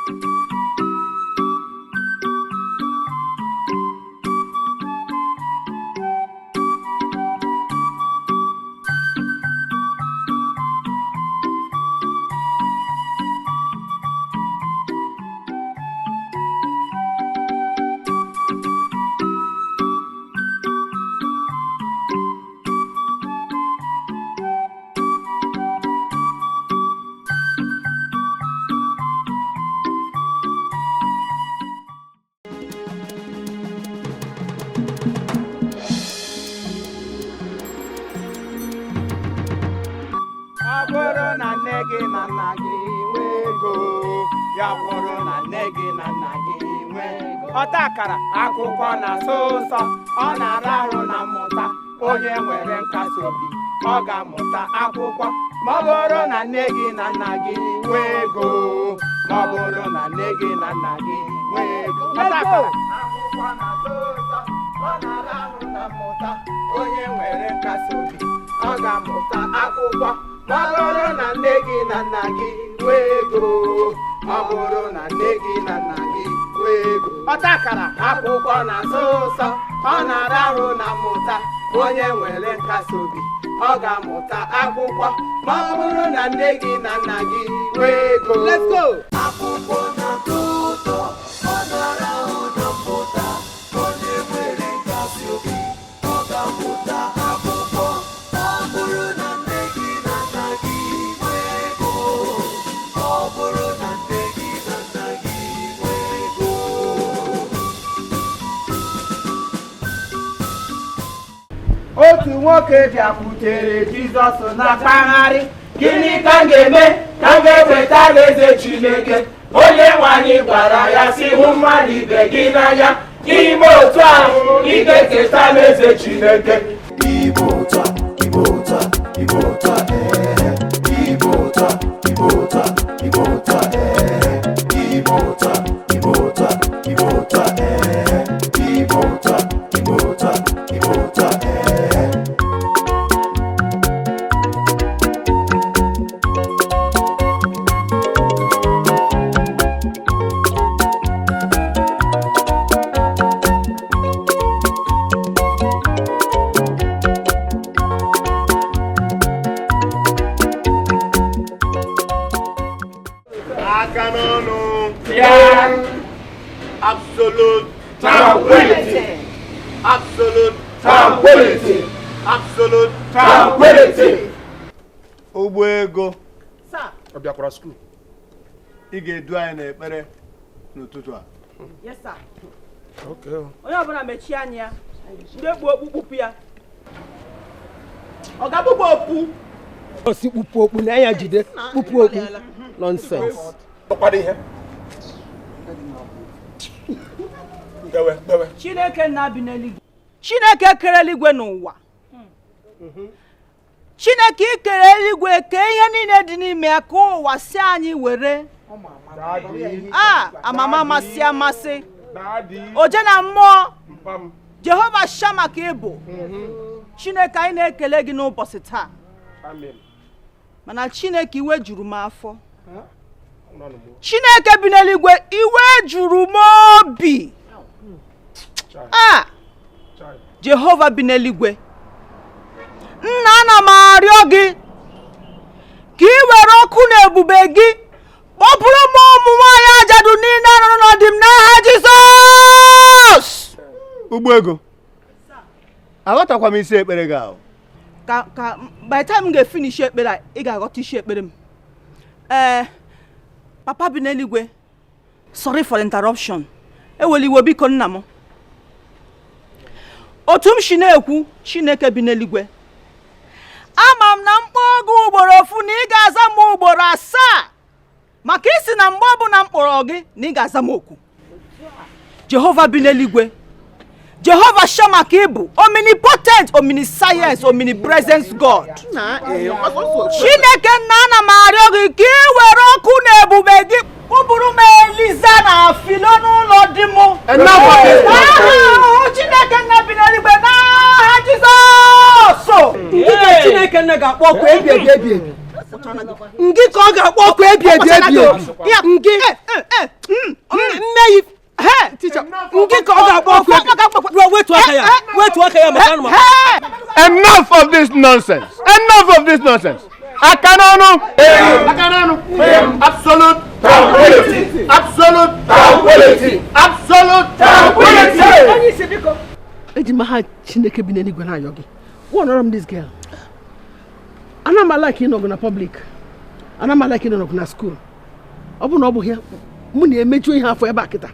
Ọ bụrụ na nne gị na nna gị nwee ego, ya bụrụ na nne gị na nna gị nwee ego. Ọta akara akwụkwọ na-asọ ụsọ, ọ na-ara ahụ na mmụta. Onye nwere nkasi obi, ọ ga-amụta akwụkwọ. Ma ọ bụrụ na nne gị na nna gị nwee ego, ma ọ bụrụ na nne gị na nna gị nwee ego. Ọta akara akwụkwọ na-asọ ụsọ, ọ na-ara ahụ na mmụta. Onye nwere nkasi obi, ọ ga-amụta akwụkwọ. Ma ọ bụrụ na nne gị na nna gị nwee ego, ọ bụrụ na nne gị na nna gị nwee ego. Ọta akara akwụkwọ na-asọ ụsọ, ọ na-ara ahụ na mmụta. Onye nwere nkasi obi, ọ ga-amụta akwụkwọ. Ma ọ bụrụ na nne gị na nna gị nwee ego. Let's go! Akwụkwọ na-atọ ụtọ, ọ na-ara ahụ na mmụta. Onye nwere nkasi obi, ọ ga-amụta akwụkwọ. Ọ bụrụ na nne gị na nna gị nwee ego, ọ bụrụ na nne gị na nna gị nwee ego. Otu nwoke bịakwutere Jizọs na-akpagharị. Gịnị ka m ga-eme ka m ga-eweta alaeze Chineke? Onye nwe anyị gwara ya sị, hụ mmadụ ibe gị n'anya. Ime otu ahụ, ị ga-eketa alaeze Chineke. Igbo ụtọ, Igbo ụtọ, Igbo ụtọ, ee. Igbo ụtọ, Igbo ụtọ, Igbo ụtọ, ee. Igbo ụtọ, Igbo ụtọ, Igbo ụtọ, ee. Igbo ụtọ, Igbo ụtọ, Igbo ụtọ, ee. Aka n'ọnụ. Ya. Absolute Tranquility. Absolute Tranquility. Absolute Tranquility. Ụgbọ ego. Sir. Ọ bịakwara school. Ị ga-edu anyị n'ekpere n'ụtụtụ a. Yes, sir. Okay. Onye ọbụla mechie anya ya. Ndị ekpu okpu kpupu ya. Ọ ga-akpụkpọ okpu. Osi kpupu okpu na ya jide kpupu okpu. Nonsense. Ọkwado ihe. Gbewe, gbewe. Chineke nna bi n'eluigwe. Chineke kere eluigwe n'ụwa. Chineke ikere eluigwe kee ihe niile dị n'ime ya ka ụwa si anyị were. A amama amasị amasị. Oje na mmụọ. Jehova Shama ka ị bụ. Chineke anyị na-ekele gị n'ụbọchị taa. Mana Chineke iwe juru m afọ. Chineke bi n'eluigwe iwe juru m obi. A Jehova bi n'eluigwe. Nna, ana m arịọ gị ka ị were ọkụ na ebube gị kpọpụrụ m ụmụ nwaanyị ajadu niile nọ n'ọdị m n'aha Jizọs. Ụgbọ ego. Aghọtakwa m isi ekpere gị ahụ. Ka by the time m ga-efinish ekpere a, ị ga-aghọta isi ekpere m. Ee, papa bi n'eluigwe, sorry for the interruption. Ewela iwe biko nna m. Otu m si na-ekwu, Chineke bi n'eluigwe, ama m na mkpọ gị ugboro ofu na ị ga-aza m ugboro asaa, maka isi na mgbe ọbụla m kpọrọ gị na ị ga-aza m oku. Jehova bi n'eluigwe, Jehova Shama ka ị bụ, omnipotent, omniscience, omnipresence God. Chineke nna, ana m arịọ gị ka ị were ọkụ na ebube gị kpụpụrụ m Eliza na Filo n'ụlọ di m. N'aha Chineke nna bi n'eluigwe, n'aha Jizọs. Ngị ka Chineke nna ga-akpọ ọkụ ebi ebi ebi ebi. Ngị ka ọ ga-akpọ ọkụ ebi ebi ebi ebi. Ngị. Nne yi teacher, nke ka ọ ga-akpọ ọkụ. Wetu aka ya. Wetu aka ya maka anụmanụ. Enough of this nonsense. Enough of this nonsense. Aka n'ọnụ. Aka n'ọnụ. Absolute tranquility. Absolute tranquility. Absolute tranquility. Eji m aha Chineke bi n'eluigwe na-ayọ gị. Wọnọrọ m this girl. Ana m alike ịnọgụ na public. Ana m alike ịnọgụ na school. Ọ bụ na ọ bụghị ya, mụ na-emeju ihe afọ ebe a kịta.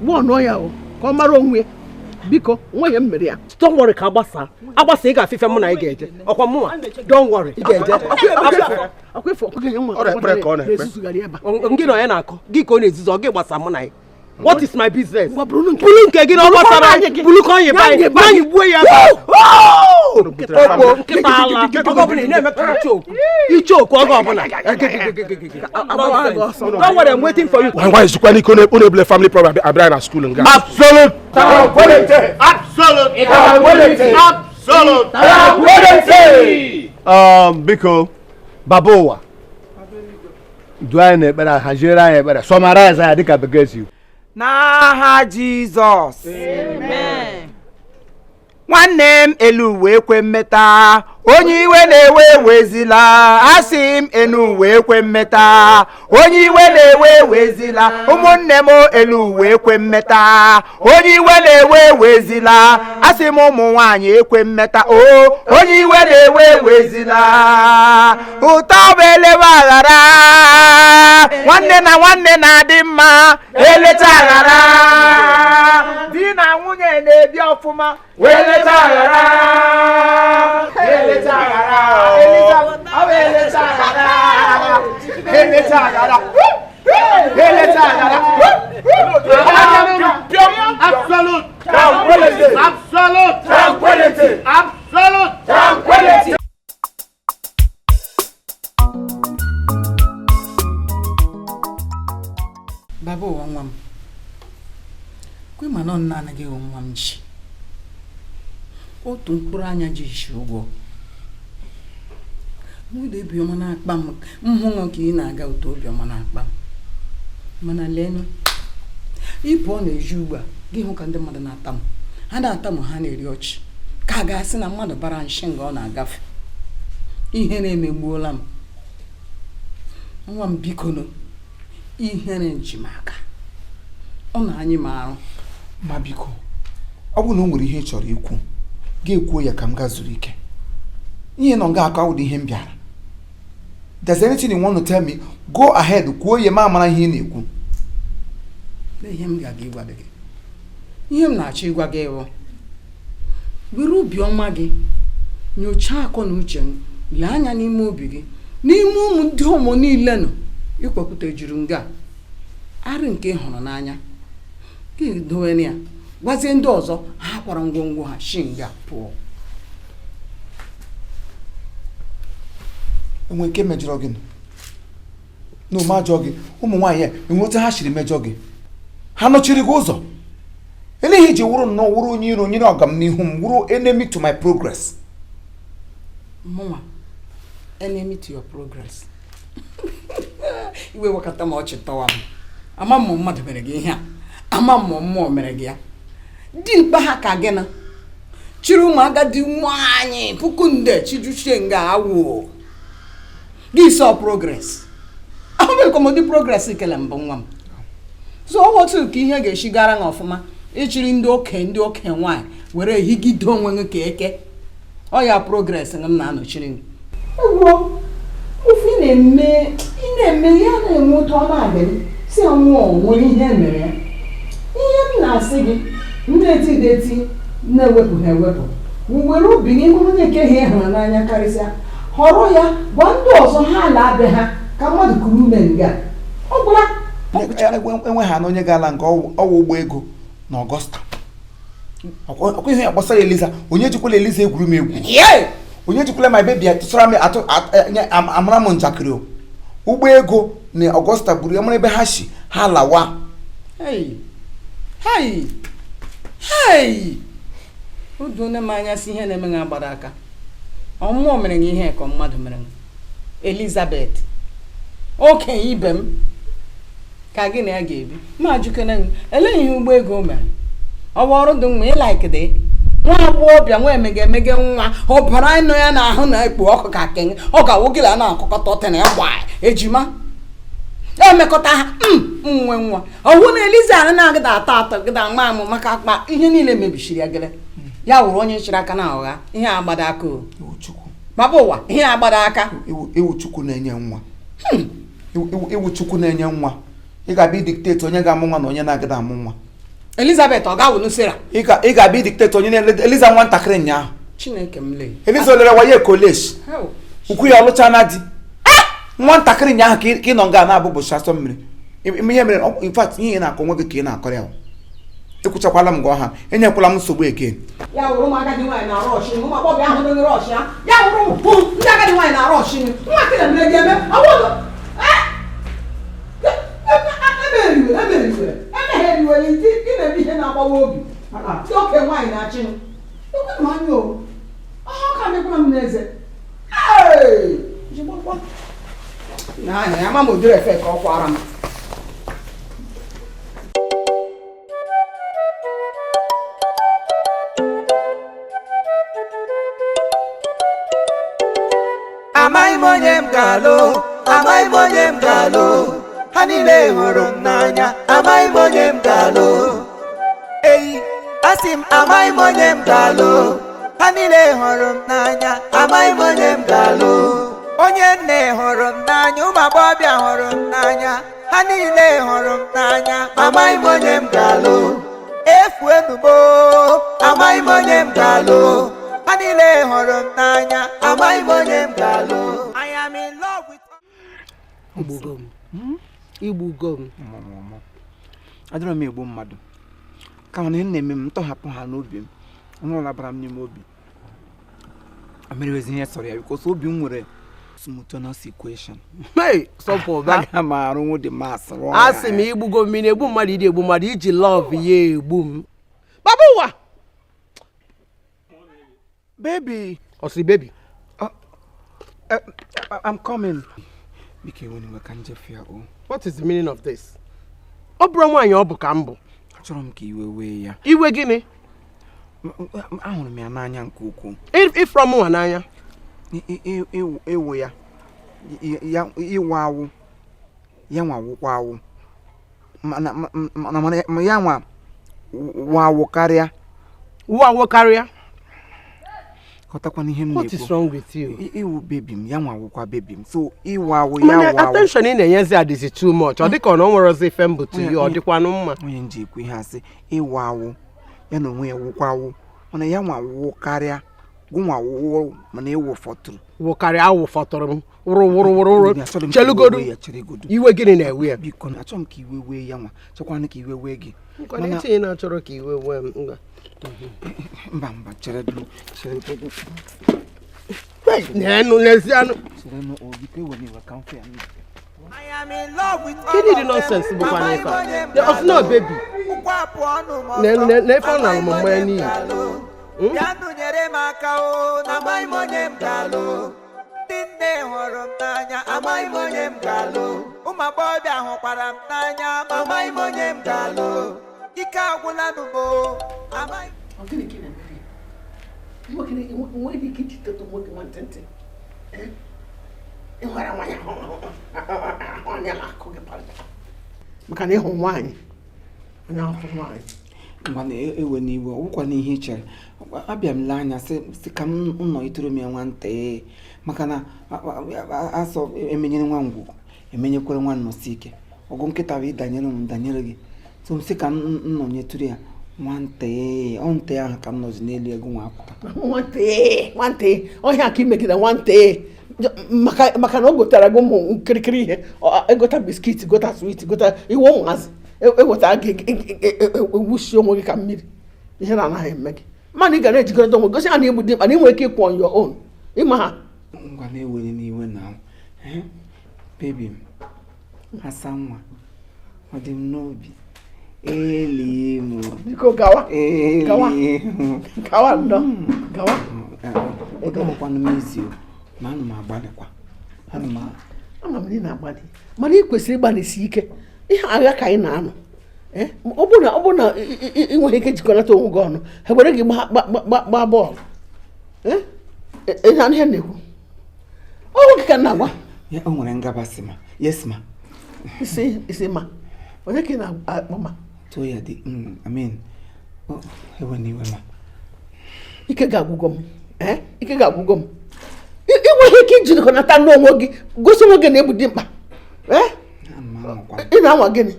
Wọnụọ ya o, ka ọ mara onwe ya. Biko, nwa ya m mere ya. Don't worry, ka agbasa agbasa, ị ga-afịfịa mụ na ị ga-eje ọkwa mụnwa. Don't worry, ị ga-eje. Ọkwa efu ọkụkọ ya nwa Ọ na-ekpere ka ọ na-ekpe. na-ezuzugharị ebe a. Ngị na onye na-akọ gị ka ọ na-ezuzu ọ gị gbasa mụ na ya. What is my business? Ngwa, bụrụ nke Bulu nke gị na ọ Bulu gbasara anyị gị. bulu ka onye Ya anyị be be anyị anyị. gbuo ya okpo nkịta ala oge ọbụla ị na-eme ka ichoku ichoku oge ọbụla. Ọsọ. Don't worry, I'm waiting for you. Nwa nwaanyị zukwa n'ike ọ na-ebule family problem abịa na school nga. Absolute tranquility. Absolute tranquility. Absolute tranquility. Biko, baba ụwa, duo anyị n'ekpere, haziere anyị ekpere, summarize ya dịka bekee si. N'aha Jizọs. Nwanne m, elu uwe ekwe mmeta, onye iwe na-ewe ewezila. Asị m, elu uwe ekwe mmeta, onye iwe na-ewe ewezila. Ụmụnne m, elu uwe ekwe mmeta, onye iwe na-ewe ewezila. Asị m, ụmụ nwaanyị ekwe mmeta o, onye iwe na-ewe ewezila. Ụtọ bụ elebe aghara, nwanne na nwanne na-adị mma eleta aghara, di na nwunye na-ebi ọfụma eleta aghara, eleta aghara, eleta, ọ bụ eleta aghara, eleta aghara, eleta aghara. Absolute tranquility. Absolute tranquility. Absolute tranquility. Baba ụwa, nwa m, kwe ma nọ nna anaghị ewe nwa m ji otu mkpụrụ anya ji isi ụgwọ nwụda. Obiọma na-akpa m nhụṅụ ka ị na-aga otu obiọma na-akpa m, mana leenụ, ị pụọ na-eji ugbu a gị hụ ka ndị mmadụ na-ata m, ha na-ata m, ha na-eri ọchị ka a ga-asị na mmadụ bara nshi nga ọ na-agafe. Ihe na-emegbuola m, nwa m. Bikono, ihere ji m aka, ọ na anyị m arụ. Ma biko, ọ bụrụ na o nwere ihe ị chọrọ ikwu, gị ekwuo ya ka m gaa zuru ike. Ihe nọ nga akọ awụdị ihe m bịara. There's anything you want to tell me, go ahead, kwuo ya ma amara ihe ị na-ekwu. Lee, ihe m ga-aga ịgwa gị, ihe m na-achọ ịgwa gị bụ, were obiọma gị nyochaa akọ na uche m, lee anya n'ime obi gị, n'ime ụmụ ndị ụmụ niile nọ ikwekwute juru nga arụ nke ị hụrụ n'anya gị dowere ya, gwazie ndị ọzọ ha kwara ngwongwo ha shi nga pụọ. Enwe nke mejọrọ gị na ome ajọ gị? Ụmụ nwaanyị a enweta ha siri mejọ gị, ha nọchiri gị ụzọ. Eleghị iji wụrụ nnọọ wụrụ onye iro nyere ọganihu m, wụrụ enemy to my progress. Mụnwa enemy to your progress? Iwe wekọta m, ọchị tọwa m. Ama mmụ mmadụ mere gị ihe a, ama mmụ mmụọ mere gị ya. Dimkpa ha ka gị na chịrị ụmụ agadi nwaanyị puku nde chijuchie nga awụ gị sọ progress. Ahụbeghị m ụdị progress kele mbụ, nwa m. So ọ otu ka ihe ga-esi gara ha ọfụma, ịchịrị ndị okenye, ndị okenye nwaanyị were higide onwe gị ka eke ọ ya progress m na-anọchiri m. Ewuo, ofe ị na-eme, ị na-eme ya na-enwe ụtọ ọ na-adị m si ya nwụọ nwere ihe mere ya. Ihe m na-asị gị, m na-eti deti na-ewepụ ha ewepụ, were obi gị hụrụ onye nke ha ị hụrụ n'anya karịsịa, họrọ ya, gwa ndị ọzọ ha na-abịa ha ka mmadụ kuru ume nga ọ gwụla. Enwe ha na onye ga-ala nke ọwụ ụgbọ ego na Ọgọsta. Ọkwa ihe ya gbasara Eliza, onye jikwala Eliza egwuru m egwu, onye jikwala my baby atụsara m atụ amara m njakịrị o. Ụgbọ ego na Ọgọsta gburu ya, mara ebe ha si ha lawa. Hey! Hey! Hey! O duone m anya si ihe na-eme ha gbara aka. Ọmmụọ mere gị ihe ka mmadụ mere m. Elizabeth, okenye ibe m. Ka gị na ya ga-ebi. Ma jukene m, elee ihe ụgbọ ego mere? Ọ bụ ọrụ dị mma ịlaikide nwa agbọghọbịa nwa emege emege nwa ọbara nọ ya n'ahụ na-ekpo ọkụ ka kenge ọ ga-awụ gị na na-akụkọta ọtị na ya gbaa ejima emekọta ha nwe nwa ọwụ na Eliza ahụ na-agịda atọ atọ gịda nwa amụ maka akpa ihe niile mebisiri ya gịrị ya wụrụ onye chịrị aka na ụgha ihe agbada aka o maba ụwa ihe agbada aka. Iwu Chukwu na-enye nwa. Iwu Chukwu na-enye nwa. Ị ga-abịa idictate onye ga-amụ nwa na onye na-agịda amụ nwa. Elizabeth ọ ga-awụnụ Sarah? Ị ga-abịa idictate onye na Eliza nwatakịrị ụnyaahụ. Chineke m lee. Eliza olere waye koleji. Ukwu ya ọlụcha na di. Nwatakịrị ụnyaahụ ka ị nọ nga na-abụ bụchi asọ mmiri. Ihe mere in fact ihe ị na-akọ nwa gị ka ị na-akọrọ ya. Ekwuchakwala m gị ọha, enyekwala m nsogbu eke. Ya wụrụ ụmụ agadi nwaanyị na-arụ ọchị, ụmụ agbọghọ ahụ donyere ọchị ya. Ya wụrụ ụmụ ndị agadi nwaanyị na-arụ ọchị. Nwa kịrị mere gị eme, ọ bụrụ emeghere ị na-eme ihe na-agbawa obi. Ndị oke nwaanyị na-achị m. Ekwe m anya o. Ọhụ ka mekwara m n'eze. Ee! Na anya ya ma m ụdịrị efe ka ọ kwara m. Amaghị m onye m ga-alụ, amaghị m onye m ga-alụ, ha niile hụrụ m n'anya, amaghị m onye m ga-alụ. Eyi, asị m amaghị m onye m ga-alụ, ha niile hụrụ m n'anya, amaghị m onye m ga-alụ. Onye nne hụrụ m n'anya, ụmụ agbọghọbịa hụrụ m n'anya, ha niile hụrụ m n'anya, amaghị m onye m ga-alụ. Efu enubo, amaghị m onye m ga-alụ. Ha niile hụrụ m n'anya, amaghị m onye m ga-alụ. I am in love with. Igbugo m. Igbugo m. Adịrọ m egbu mmadụ. Kama na ihe na-eme m ntọhapụ ha n'obi m. Onye ọla bara m n'ime obi. Amerewezi ihe sọrọ ya because obi m nwere simultaneous equation. Hey, sọpụ ba. Aga m arụnwu the mass. Asị m igbugo m, ị na-egbu mmadụ, ị na-egbu mmadụ iji love ya egbu m. Baba ụwa. Baby. Ọ sị baby. I'm coming. Biko ewe n'iwe ka njefu ya o. What is the meaning of this? Ọ bụrụ nwaanyị ọ bụ ka m bụ. Achọrọ m ka iwe wee ya. Iwe gịnị? Ahụrụ m ya n'anya nke ukwuu. Ịfụrọ m nwa n'anya. Ịwụ ya. Ịwụ awụ. Ya nwa wụkwa awụ. Mana ya nwa wụ awụ karịa. Wụ awụ karịa? Ghọtakwana ihe m na-ekwu. What is wrong with you? Ịwụ bebi m, ya nwa wụkwa bebi m. So ịwụ awụ ya wụ awụ. Attention ị na-enyezi adịzi too much. Ọ dịka ọ na o nwere ife mbụ to you, ọ dịkwanụ mma. Onye nji ekwu ihe asị ịwụ awụ ya na onwe ya wụkwa awụ. Mana ya nwa wụ karịa, gụnwa wụ mana ịwụ fọtụrụ. Wụ karịa awụ fọtụrụ m. Wụrụ wụrụ wụrụ wụrụ. Chelugodu. Iwe gịnị na-ewe ya? Biko achọrọ m ka iwe wee ya nwa. Chọkwanụ ka iwe wee gị. Mana etinye na-achọrọ ka iwe wee m. Mba mba chere chere. N'enu n'ezianụ. Chere o biko ewe n'iwe ka m fụ ya. I am in love with all Gịnị dị of them. nonsense bụkwa n'ife a? Amaghị m onye m Of no baby. Ụkwụ apụọ ọnụ m ọtọ. N'efe ọ na-alụ m mmanya n'iyi. Bịanụ nyere m aka o, na amaghị m onye m ga-alụ. Ndị nne hụrụ m n'anya, amaghị m onye m ga-alụ. Ụmụ agbọghọbịa hụkwara m n'anya, ma amaghị m onye m ga-alụ. Ike agwụla m o, amaghị Ọ gịnị ka ị na-emere? Nweghị ike iji teta onwe gị nwantịntị. Ịhụra nwaanyị ahụ anya na-akụ gị parịta. Maka na ịhụ nwaanyị, anya ahụ nwaanyị. Ngwa ewe n'iwe, ọ bụkwa n'ihe ị chere. Abịa m lee anya sị ka m nọgitere m ya nwata maka na asọ emenyere nwa ngwugwu emenyekwere nwa nnọsi ike. Ọgụ nkịta bụ ịdanyere m danyere gị. So m sị ka m nọnyetụrụ ya nwata ọ nte ahụ ka m nọzi n'elu ego nwa apụta. Nwata ọhịa ka imegide nwata maka na o gotara gị ụmụ nkirikiri ihe, egota biskit, gota swit, gota iwe ụmụazị ewetara gị ewusi onwe gị ka mmiri. Ihe na-anaghị eme gị. Mana ị ga na-ejikọta onwe gosi ha na ịbụ dimkpa na ị nwere ike ịkwụ on your own. Ịma ha. Ngwa na-ewere n'iwe na bebi m asa nwa ọ dị m n'obi. Eli m. Biko gawa. Gawa. Gawa nnọọ. Gawa. Ọ gawakwanụ m izi o, ma ana m agbalịkwa. Ama m na ị na-agbalị. Mana ị kwesịrị ịgbalịsi ike. Ihe agha ka anyị na-anọ. Eh, ọ bụrụ na ị nweghị ike jikọnata onwe gị ọnụ, ha were gị gbaa bọọlụ. Eh, ị na ihe m na-ekwu? Ọ nwoke ka m na-agwa. Ya o nwere ngabasị ma. Yes ma. Isi ma. Onye ka ị na-akpọ ma? Tụọ ya dị, I mean, ewe na iwe ma. Ike ga-agwụgwọ m. Eh, ike ga-agwụgwọ m. Ị nweghị ike ijikọnata n'onwe gị, gosi onwe gị na ebu dị mkpa. Eh? Ị na-anwa gịnị?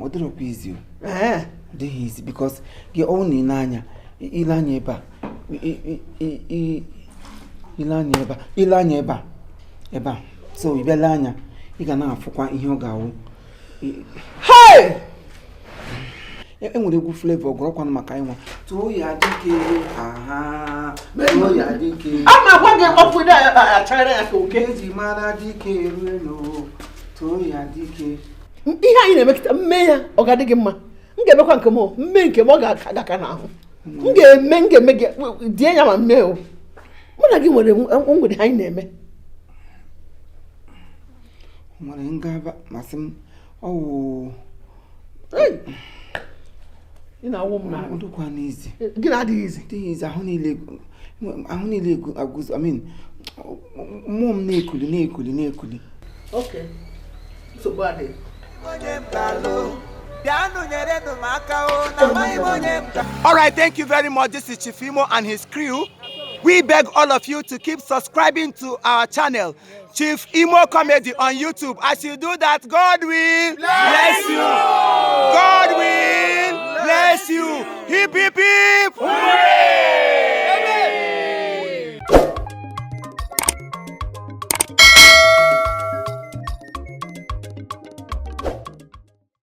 Ọ dịrọkwa izi o. Ee. Ọ dịghị izi because gị ọwụ na ile anya ile anya ebe a ile anya ebe a ile anya ebe a ebe a so ị bịa lee anya ị ga na-afụkwa ihe ọ ga-awụ. Hey! E nwere egwu Flavour gụrọkwanụ maka ịnwa tụọ ya dike aha tụọ ya dike. A ma agwa gị ọpụ ị achara ya ka oke. Eji mara dike ruo tụọ ya dike. Ihe anyị na-emekịta mme ya ọ ga-adị gị mma. M ga-emekwa nke m o, mme nke m ọ ga-aga n'ahụ. M ga-eme gị die ya ma mme o. Mụ na gị nwere nwere anyị na-eme. Nwere ngaba masị m ọwụ. Ị na-awụ m n'ahụ. Ọdụkwa n'izi. Gị na-adịghị izi. Dịghị izi ahụ niile agụzụ I mean mmụọ m na-ekuli na-ekuli na-ekuli. Okay. Nsogbu adịghị. All right, thank you very much. This is Chief Imo and his crew. We beg all of you to keep subscribing to our channel, Chief Imo Comedy on YouTube. As you do that, God will bless you.